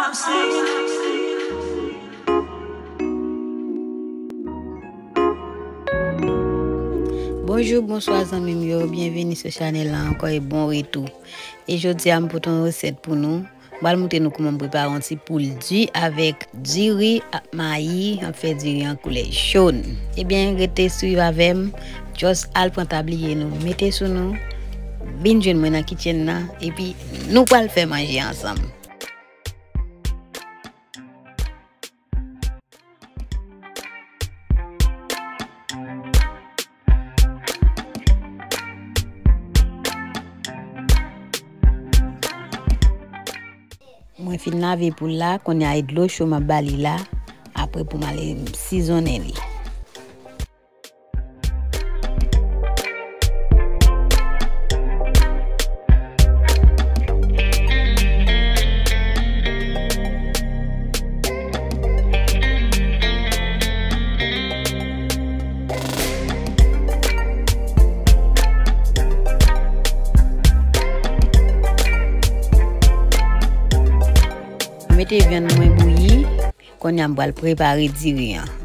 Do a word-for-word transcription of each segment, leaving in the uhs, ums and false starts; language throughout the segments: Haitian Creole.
Bonjou, bonswa zanmi m yo, byenveni sou chanèl la ankò e bon retou. E jodi a m pote yon resèt pou nou. M pral montre nou kòman m prepare yon ti poul di avèk diri ak mayi. M ap fè diri an koulè jòn. Ebyen, rete swiv avè m. Just al pran tabliye nou, mete sou nou. Vin jwenn mwen nan kitchen nan, epi nou pral fè manje ansanm. Mwen fin lave poul la, kounye a e dlo cho m ap ba li la, apre pou m ale sizonnen li. Mete vyann mwen bouyi. Kounye a m pral prepare diri an.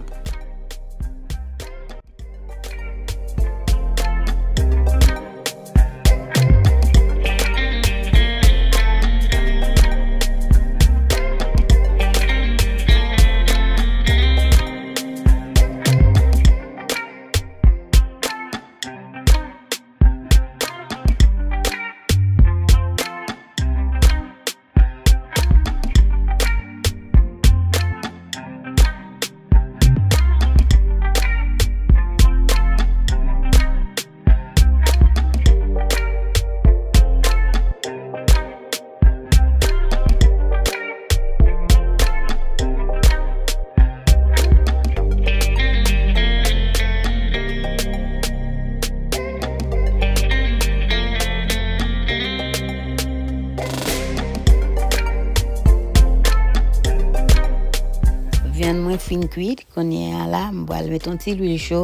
Vyann mwen fin kwit, kounye a la, m pral met yon ti lwil cho,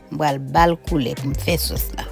m pral ba l koulè pou m fè sòs la.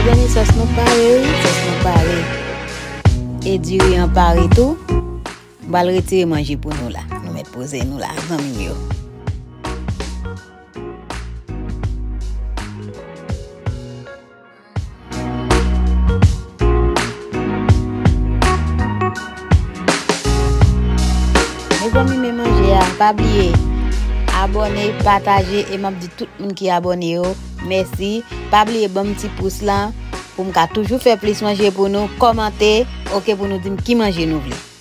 Ebyen, sòs nou pare, wi, sòs nou pare. E diri an pare tou. M pral retire manje pou nou la. Nou mèt poze nou la, zanmi m yo. Mezanmi, men manje a. Pa bliye abòne, pataje, e m ap di tout moun ki abòne yo, mèsi. Pa bliye ban m ti pous la pou m ka toujou fè plis manje pou nou. Kòmante, oke, pou nou di m ki manje nou vle.